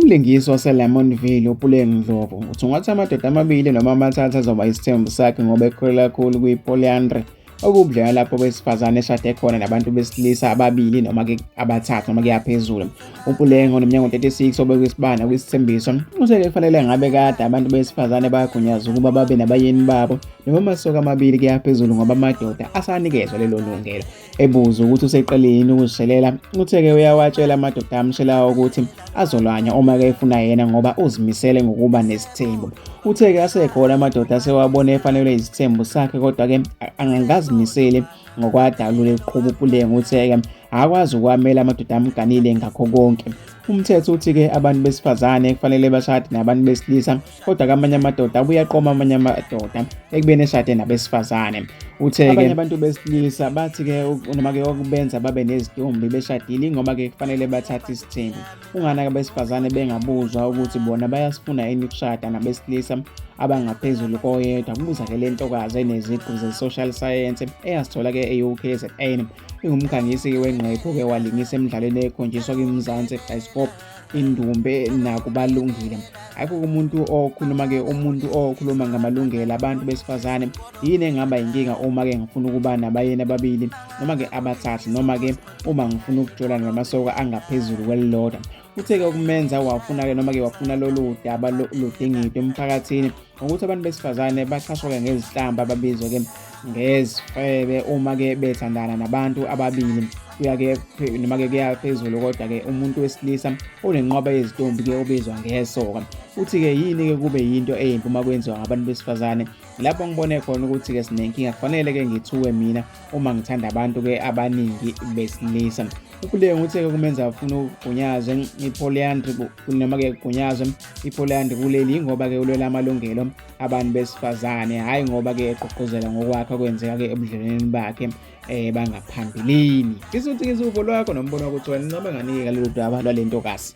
Umlingisi waseLamontville uPuleng Ndlovu uthungatha amadoda amabili noma amathathu azoba isithembu sakhe ngoba ekholelwa kakhulu kwi-polyandry, okuwubudlelwano lapho owesifazane eshade khona nabantu besilisa ababili noma-ke abathathu noma kuya phezulu. UPuleng oneminyaka 36 obekwisibanda kwisithembiso uthe kufanele ngabe kade abantu besifazane bayagunyazwa ukuba babe nabayeni babo noma amasoka amabili kuya phezulu ngoba amadoda asanikezwa lelo lungelo. Ebuza ukuthi useqele yini ukuzishelela, uthe-ke uyawatshela amadoda amshelayo ukuthi azolwanya uma-ke efuna yena ngoba uzimisele ngokuba nesithembu. Uthe-ke asekhona amadoda asewabona efanelwe isithembu sakhe kodwa-ke angangazimiseli ngokwadalula eqhuba uPuleng. Uthe-ke akwazi ukwamela amadoda amganile ngakho konke. Umthetho uthi-ke abantu besifazane kufanele bashade nabantu besilisa kodwa kamanye amadoda abuye aqoma amanye amadoda ekubeni eshade nabesifazane. Uthe-ke abanye abantu besilisa bathi-ke noma-ke okubenza babe nezitombi beshadile ingoba-ke kufanele bathathe isithembu. Kungani-ke abesifazane bengabuzwa ukuthi bona bayasifuna yini ukushada nabesilisa abangaphezulu koyedwa? Kubuza-ke le ntokazi eneziqu ze-social science eyasithola-ke e-UKZN. Ingumkhangisi-ke wengqephu-ke walingisa emidlalweni ekhonjiswa kwiMzansi Bioscope Indumbe nakubalungile. Ayikho umuntu okhuluma-ke umuntu okhuluma ngamalungelo abantu besifazane. Yini engaba inkinga uma-ke ngifuna ukuba nabayeni ababili noma-ke abathathu noma-ke uma ngifuna ukujola namasoka angaphezulu kwelilodwa? Uthe-ke okumenza wafuna-ke noma-ke wafuna lolu daba ludingidwe emphakathini ukuthi abantu besifazane bachashwa-ke ngezihlamba babizwe-ke ngezifebe uma-ke bethandana nabantu ababili kuya-ke noma-ke kuya phezulu, kodwa-ke umuntu wesilisa onenqwaba yezitombi-ke obizwa ngesoka. Uthi-ke yini-ke kube yinto eyimpi uma kwenziwa ngabantu besifazane? Lapho ngibone khona ukuthi-ke sinenkinga, kufanele-ke ngithuke mina uma ngithanda abantu-ke abaningi besilisa. UPuleng uthe-ke kumenza afune ukugunyazwe i-polyandry noma-ke kugunyazwe i-polyandry kuleli ngoba-ke ulwela amalungelo abantu besifazane, hhayi ngoba-ke egqugquzela ngokwakhe okwenzeka-ke ebudlelwaneni bakhe bangaphambilini. Ngisuthi uvo lwakho nombono wakho ukuthi wena uncome ngani-ke ngalolu daba lwale ntokazi.